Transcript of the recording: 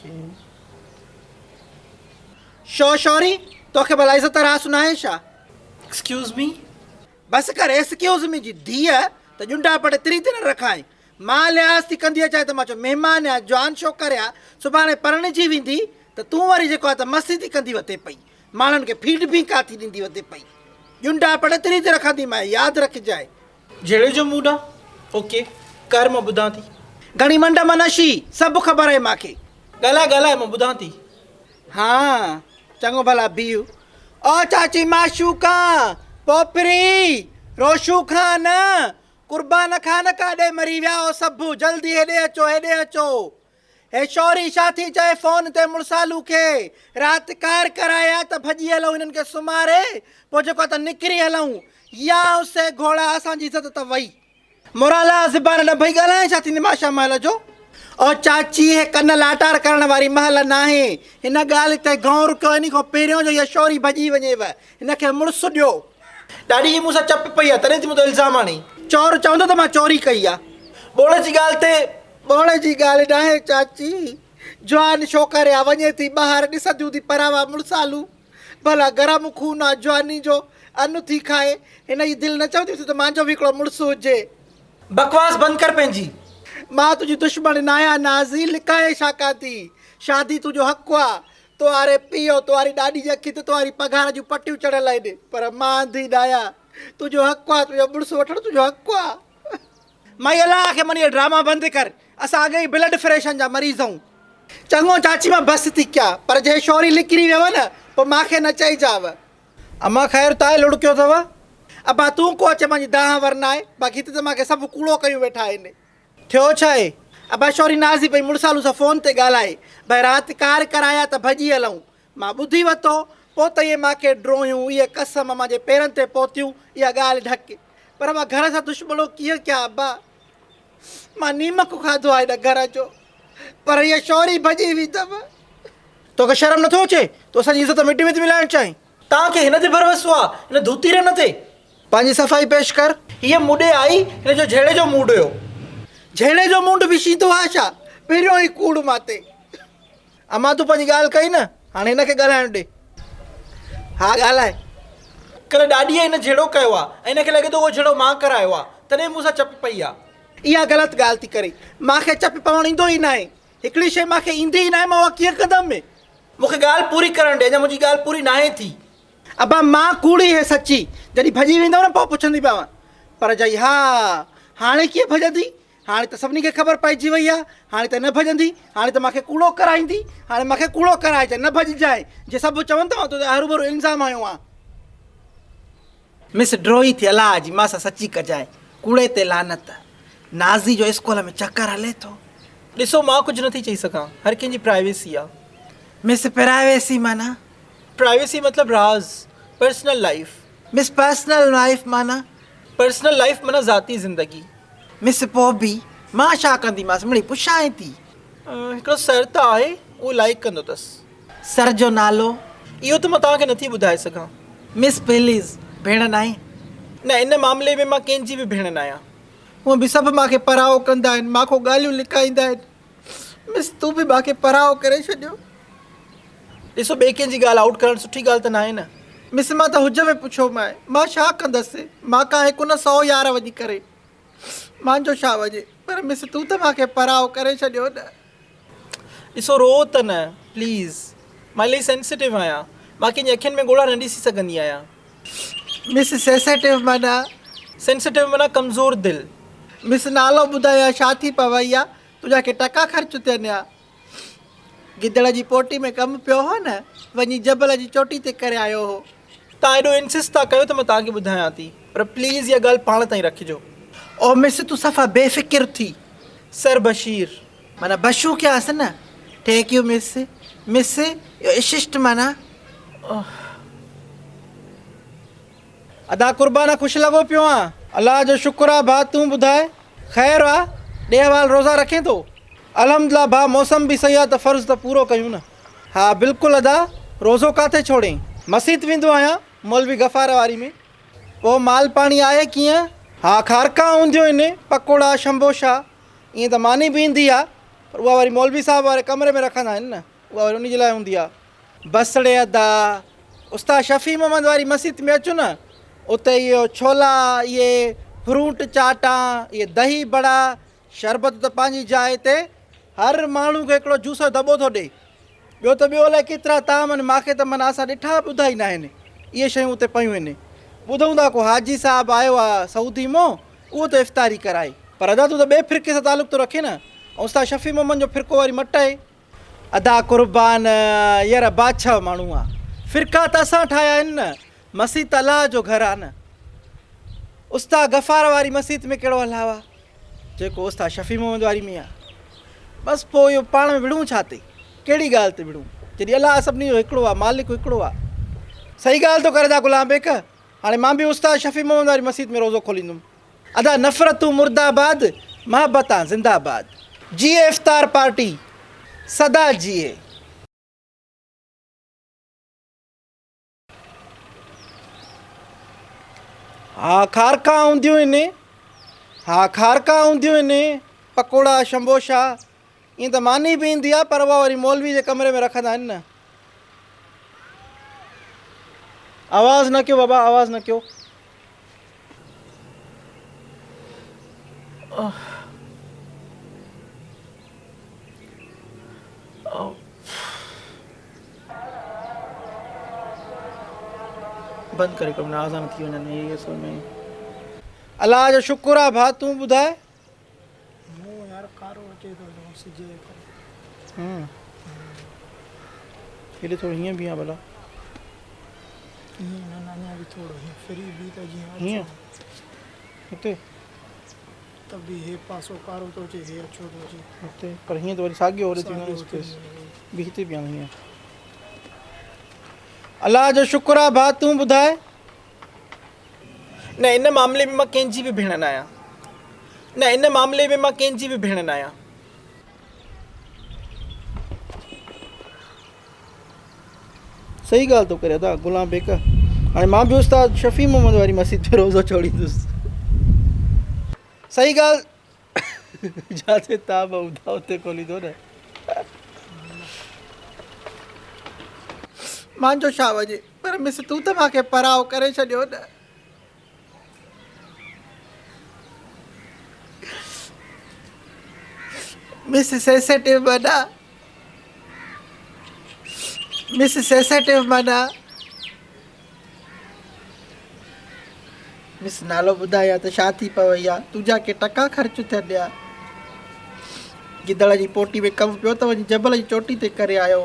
Okay. Show شوري، توکي ڀلا عزت راس ناهي ڇا؟ Excuse me. بس ڪر ايسڪيوز مي جي ڌيء ته ڄنڊا پٽ تري تي نه رکانء. مان لحاظ ٿي ڪندي اچانء ته مان چيو مهمان آ، جوان ڇوڪر آ، سڀاڻي پرڻجي ويندي ته تون وري جيڪو آ ته مستي ٿي ڪندي وتي پئي. ماڻهن کي فيڊ بينڪا ٿي ڏيندي وتي پئي. ڄنڊا پٽ تري تي رکنديمانء، ياد رکجانء. جهيڙي جو موڊ آ؟ اوڪي ڪر مان ٻڌان ٿي. گهڻي منڊ مان نه شي، سڀ خبر آهي مان کي. ڳالهاء ڳالهاء مان ٻڌان ٿي. ها چڱو ڀلا بيهه. او چاچي معشوقا، پوپري، روشو خان، قربان خان ڪاڏي مري ويا او سڀ، جلدي هيڏي اچو هيڏي اچو. هي شوري ڇا ٿي چئي فون تي مڙسالو کي، رات ڪار ڪرائي آ ته ڀڄي هلون هنن کي سمهاري پوء جيڪو آ ته نڪري هلون يا سي گهوڙا اسان جي عزت ته وئي. مورالا زبان ڏنڀئي ڳالهائين ڇا ٿي نماشا مهل جو. او چاچي هي ڪن لاٽار ڪرڻ واري مهل ناهي هن ڳالهه تي غور ڪيو انهي کان پهريون جو هيء شوري ڀڄي وڃيو هن کي مڙس ڏيو. ڏاڏي جي مون سان چپ پئي آ تڏهن ٿي مون تي الزام آڻي. چور چوندو ته مان چوري ڪئي آ. ٻوڙ جي ڳالهه تي ٻوڙ جي ڳالهه ناهي چاچي، جوان ڇوڪري آ وڃي ٿي ٻاهر ڏسنديون ٿي پراوا مڙسالو، ڀلا گرم خون آ جواني جو، ان ٿي کائي، هن جي دل نه چوندي ٿي ته مانجو به هڪڙو مڙس هجي. بڪواس بند ڪر پنهنجي. مان تنهنجي دشمڻ ناهيان نازي، لڪائين ڇا ڪان ٿي، شادي تنهنجو حق آ، توهاري پيء ۽ توهاري ڏاڏي جي اکين تي توهاري پگهار جون پٽيون چڙهيل آهن، پر مان انڌي ناهيان، تنهنجو حق آ، تنهنجو مڙس وٺڻ تنهنجو حق آ. مائي الله کي مڃي ڊراما بند ڪر اسان اڳي ئي بلڊ فريشن جا مريض آهيون. چڱو چاچي مان بس ٿي ڪيا پر جي شوري نڪري ويو نه پوء مان کي نه چئجاو. امان خير ته آهي لڙڪيو اٿو. ابا تون ڪو اچي مانجي دانهن ورنائي باقي هتي ته مان کي سڀ ڪوڙو ڪيون ويٺا آهن. ٿيو ڇا آهي؟ ابا شوري نازي پئي مڙسالو سان فون تي ڳالهائي ڀئي رات ڪار ڪرايا ته ڀڄي هلون مان ٻڌي وتو، پوء ته اهي مان کي ڊوهيون، اهي قسم مان جي پيرن تي پهتيون، اها ڳالهه ڍڪ. پر مان گهر سان دشمنو ڪيئن ڪيان ابا؟ مان نيمڪ کاڌو آهي نه گهر جو، پر هيء شوري ڀڄي ويندم. توکي شرم نٿو اچي؟ تون اسان جي عزت مٽي ۾ ٿي ملائڻ چاهين؟ توهان کي هن تي ڀروسو آ، هن ڌوتي رن تي؟ پنهنجي صفائي پيش ڪر. هيء مون ڏي آئي، هن جو جهيڙي جو موڊ هيو. جهيڙي جو موڊ به شيدو آ ڇا؟ پهريون ئي ڪوڙ مان تي. امان تون پنهنجي ڳالهه ڪئي نه، هاڻي هن کي ڳالهائڻ ڏي. ها ڳالهاء. ڪلهه ڏاڏيء هن جهيڙو ڪيو آ ۽ هن کي لڳي ٿو اهو جهيڙو مان ڪرايو آ، تڏهن مون سان چپ پئي آ. اها غلط ڳالهه ٿي ڪرين. مان کي چپ پوڻ ايندو ئي ناهي. هڪڙي شيء مان کي ايندي ئي ناهي، مان اها ڪيئن ڪندم؟ مون کي ڳالهه پوري ڪرڻ ڏي، اڃا منهنجي ڳالهه پوري ناهي ٿي. ابا مان ڪوڙي هي سچي، جڏهن ڀڄي ويندو نه پوء پڇنديمانء. پر جئي ها، هاڻي ڪيئن ڀڄندي؟ هاڻي ته سڀني کي خبر پئجي وئي آهي، هاڻي ته نه ڀڄندي، هاڻي ته مان کي ڪوڙو ڪرائيندي، هاڻي مان کي ڪوڙو ڪرائجانء، نه ڀڄجانء، جي سڀ چون ته مان تو تي هروڀرو الزام هنيو آهي. مس ڊروهي ٿي الله جي مان سان سچي ڪجانء، ڪوڙي تي لعنت. نازي جو اسڪول ۾ چڪر هلي ٿو. ڏسو مان ڪجهه نٿي چئي سگهان، هر ڪنهن جي پرائيويسي آ. مس پرائيويسي معنيٰ؟ پرائيويسي مطلب راز، پرسنل لائيف. مس پرسنل لائيف معنيٰ؟ پرسنل لائيف معنيٰ ذاتي زندگي. مس پوء به مان ڇا ڪنديمانس مڙئي پڇانء ٿي. هڪڙو سر ته آهي اهو لائيڪ ڪندو اٿس. سر جو نالو؟ اهو ته مان توهان کي نٿي ٻڌائي سگهان. مس پليز ڀيڻ ناهين؟ نه ان معاملي ۾ مان ڪنهن جي به ڀيڻ ناهيان. هونء به سڀ مان کي پرائو ڪندا آهن، مان کان ڳالهيون لڪائيندا آهن. مس تون به مان کي پرائو ڪري ڇڏيو. ڏسو ٻئي ڪنهن جي ڳالهه آئوٽ ڪرڻ سٺي ڳالهه ته ناهي نه. مس مان ته حج ۾ پڇيومانء، مان ڇا ڪندس، مان کان هڪ نه سئو يار وڃي ڪري، مانجو ڇا وڃي، پر مس تون ته مان کي پرائو ڪري ڇڏيو نه. ڏسو روء ته نه پليز، مان الائي سينسيٽو آهيان، مان ڪنهن جي اکين ۾ ڳوڙها نه ڏسي سگهندي آهيان. مس سينسيٽو معنيٰ؟ سينسيٽو معنيٰ ڪمزور دل. مس نالو ٻڌاء ڇا ٿي پوي ها، تنهنجا ڪي ٽڪا خرچ ٿين ها. گدڙ جي پوٽي ۾ ڪم پيو هو نه، وڃي جبل جي چوٽي تي ڪري آيو هو. توهان ايڏو انسسٽ ٿا ڪيو ته مان توهان کي ٻڌايان ٿي، پر پليز اها ڳالهه پاڻ تائين رکجو. او مس تون صفا بي فڪر ٿي. سر بشير. معنيٰ بشو ڪياس نه. Thank you miss. مس اهو اششٽ معنيٰ. ادا قربان خوش لڳو پيو آن. الله جو شڪر آ ڀاء تون ٻڌاء. خير آ ڏي حوال روزا رکين ٿو. الحمدلله ڀاء موسم به صحيح آ ته فرض ته پورو ڪيون نه. ها بلڪل ادا روزو ڪاٿي ڇوڙين. مسيت ويندو آهيان مولوي غفار واري ۾. پوء مال پاڻي آهي ڪيئن؟ ها کارڪا هونديون آهن پڪوڙا شمبوشا ائين ته ماني به ايندي آ. پر اها وري مولوي صاحب واري ڪمري ۾ رکندا آهن نه، اها وري انهي جي لاء هوندي آ. بس ڙي ادا، استاد شفيع محمد واري مسيت ۾ اچ نه، اتي اهو ڇولا، اهي فروٽ چاٽان، اهي دهي بڙا، شربت ته پنهنجي جاء تي هر ماڻهو کي هڪڙو جوس جو دٻو ٿو ڏئي. ٻيو ته ٻيو الائي ڪيترا طعام آهن، ماکي ته معنيٰ اسان ڏٺا ٻڌا ئي ناهن. اهي شيون اتي پيون آهن. ٻڌون ٿا ڪو حاجي صاحب آيو آ سعودي مون، اهو ٿو افطاري ڪرائي. پر ادا تون ته ٻئي فرقي سان تعلق ٿو رکين نه ۽ استاد شفيع محمد جو فرقو وري مٽ آهي. ادا قربان ير بادشاهه ماڻهو آ. فرقا ته اسان ٺاهيا آهن نه. مسيت ته الله جو گهر آ نه. استاد غفار واري مسيت ۾ ڪهڙو الله آ. جيڪو استاد شفيع محمد واري ۾ آ. بس پوء اهو پاڻ ۾ وڙهون ڇا تي؟ ڪهڙي ڳالهه تي وڙهون؟ جڏهن الله سڀني جو هڪڙو آ، مالڪ هڪڙو آ. صحيح ڳالهه ٿو ڪري ادا غلام بيگ. هاڻي مان به استاد شفيع محمد واري مسيت ۾ روزو کوليندم. ادا نفرتون مرده باد، محبتان زنده باد. جيئي افطار پارٽي سدا جيئي. ها کارڪا هونديون آهن ها کارڪا هونديون آهن پڪوڙا شمبوشا ائين ته ماني به ايندي آهي پر اها وري مولوي جي ڪمري ۾ رکندا آهن نه. آواز نه ڪيو بابا آواز نه ڪيو. بند ڪري ڪم نه آذان ٿي وڃن هي اصل ۾. الله جو شڪر آ ڀاء تون ٻڌاء. مون يار ڪارو اچي ٿو جو سج جي ڪري. هم هيڏي ٿورو هيئن بيهان ڀلا. ائين نه نه اڃا به ٿورو هيئن ڦري بيهه ته جيئن اڇو. هيئن هتي. ته به هي پاسو ڪارو ٿو اچي هي اڇو ٿو اچي. هتي پر هيئن ته وري ساڳيو هوڏي ٿي وڃي اسپيس به هتي بيهان هيئن. الله جو شڪر آ ڀاء تون ٻڌاء. نه ان معاملي ۾ مان ڪنهن جي به ڀيڻ ناهيان. نه ان معاملي ۾ مان ڪنهن جي به ڀيڻ ناهيان. صحيح ڳالهه ٿو ڪري ادا غلام بيگ. هاڻي مان به استاد شفيع محمد واري مسجد ۾ روزو ڇوڙيندس. صحيح ڳالهه جاتي تاب هوندا اتي کوليندو نه. مانجو ڇا وڃي پر مس تون ته مانکي پرائو ڪري ڇڏيو نه. مس سينسيٽو معنيٰ مس سينسيٽو معنيٰ مس نالو ٻڌاء يا ته ڇا ٿي پوي يا تنهنجا ڪي ٽڪا خرچ ٿين يا گدڙ جي پوٽي ۾ ڪم پيو ته وڃي جبل جي چوٽي تي ڪري آيو.